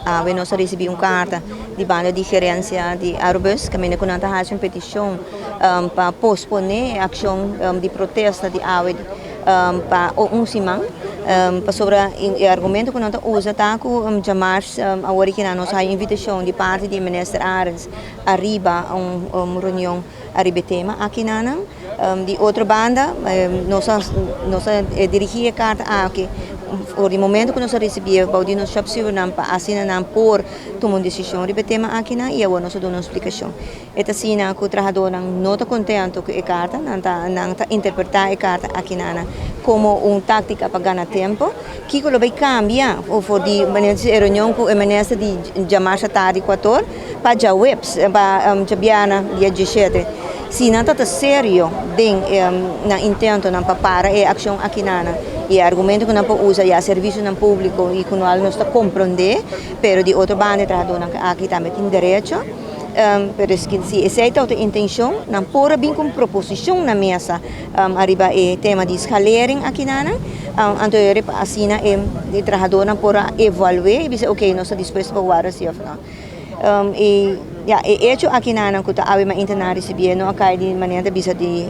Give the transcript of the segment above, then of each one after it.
Awe nos a risibí un karta di banda di gerensia di Arubus kaminda ku nan ta hasi un petishon pa posponé e akshon di protesta di awe pa un siman. Pasobra e argumento ku nan ta usa ta ku djamars awor ki nan nos haya invitashon di parti di minister Arends ariba un reunion ariba e tema aki nan. Di otro banda nos a nos a dirigí e karta aki for di momento ku nos a risibí e bou di nos shòpshiunan pa asina nan por tuma un desishon riba e tema akinan i awor nos a duna un splikashon. E ta asina ku trahadónan no ta kontentu ku e karta, nan ta nan ta interpretá e karta akinan komo un táktika pa gana tempu. Kiko lo bai kambia for di e reunion ku e minister di djamarsa tardi kuator pa djaweps pa djabièrnè dia dieshete? Si nan ta ta serio den nan intentonan pa para e akshon akinana i e argumento ku nan por usa ya servisionan públiko i ku no nos ta komprondé, pero di otro banda e trahadónan aki tambe tin derecho. Pero si esei ta otro intenshon, nan por a bin ku un proposishon na mesa ariba e tema di schalering akinana, anto pa asina e trahadónan por a evalu'é i bisa oke nos ta dispuesto pa wòrdu si òf no. Y ya, e hecho aki nan cu ta awe mainta nan a ricibié no a cay di manera ta bisa di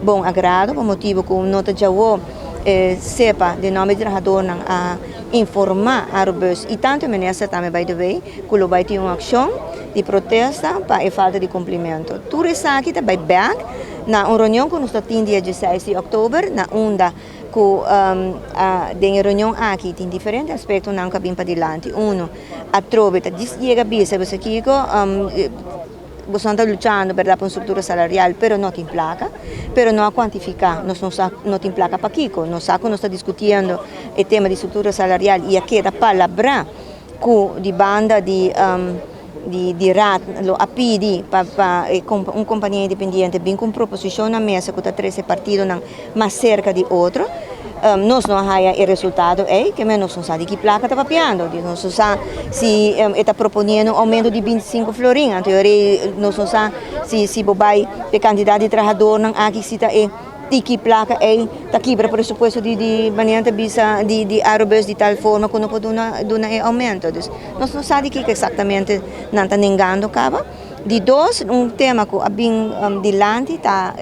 bon agrado pa motibo cu no ta djawo sepa den nomber di trahadornan a informa Arubus y tanto e minister tambe by the way cu lo bay tin un accion di protesta pa e falta di cumplimento. Tur esaki ta bay bek na un reunion cu nos ta tin dia dieseis di october na unda cu den e reunion aki tin diferente aspectonan cu a bin padilanti. Uno, atrobe ta djis yega bisa boso kiko, boso ta luchando berdad pa un structura salarial pero no tin placa, pero no a cuantifica, nos no sa no tin placa pakiko, nos sa cu nos ta discutiendo e tema di structura salarial y a keda palabra cu di banda di di raad lo a pidi pa pa un compania independiente bin cu un proposicion na mesa cu ta trece partidonan mas cerca di otro. Nos no a haya e resultado ey, ke men nos no sa di ki placa ta papiando, di nos no sa si e ta proponiendo un aumento di 25 florin, anto e ora ey nos no sa si si bo bay e cantidad di trahadornan aki si ta e tiki placa ey ta kibra presupuesto di di manera ta bisa di di Arubus di tal forma cu no por duna duna e aumento. Dus nos no sa di kiko exactamente nan ta nengando caba. Di dos, un tema cu a bin dilanti ta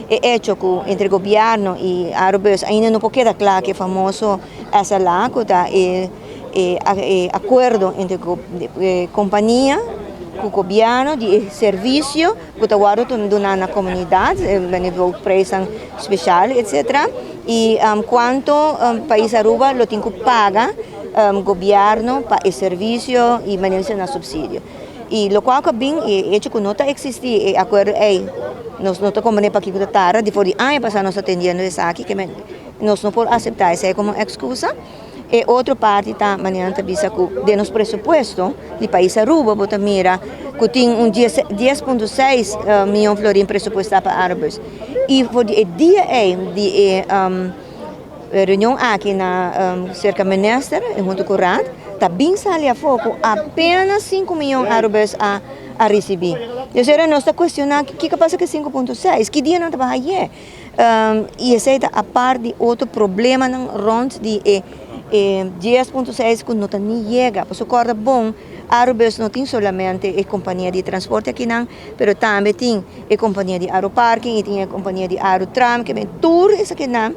e hecho cu entre gobierno y Arubus ainda no por keda cla cu e famoso SLA cu ta e e acuerdo entre e compania cu gobierno di e servicio cu ta wordo duna na comunidad, wanneer prijsnan special etcetera y cuanto pais Aruba lo tin cu paga gobierno pa e servicio y manera na subsidio. Y locual cu a bin y e hecho cu no ta existi e acuerdo ey, nos no ta comprende pakico ta tarda, di for di aña pasa nos ta atendiendo esaki, ke men nos no por acepta esey como excusa. E otro parti ta manera nan ta bisa cu den nos presupuesto di pais Aruba bo ta mira cu tin un 10.6 miyon florin presupuesta pa Arubus. Y for di e dia ey di e reunion aki na cerca minister hunto cu raad ta bin sali afo cu apenas 5 miyon Arubus a a ricibi. Entonces ora nos ta cuestiona kico pasa cu e 5.6, ki dia nan ta baha aye? Y esey ta apart di otro problemanan rond di e 10.6 cu no ta ni yega. Pasobra corda bon Arubus no tin solamente e compania di transporte akinan, pero tambe tin e compania di Aruparking y tin e compania di Arutram, ke men tur esakinan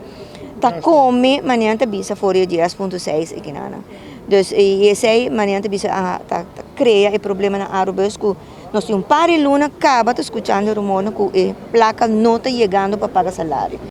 ta come manera nan ta bisa for di e 10.6 ekinan. Dus y esey manera nan ta bisa ta crea e problema na Arubus cu nos tin un par di luna caba ta scuchando rumornan cu e placa no ta yegando pa paga salario.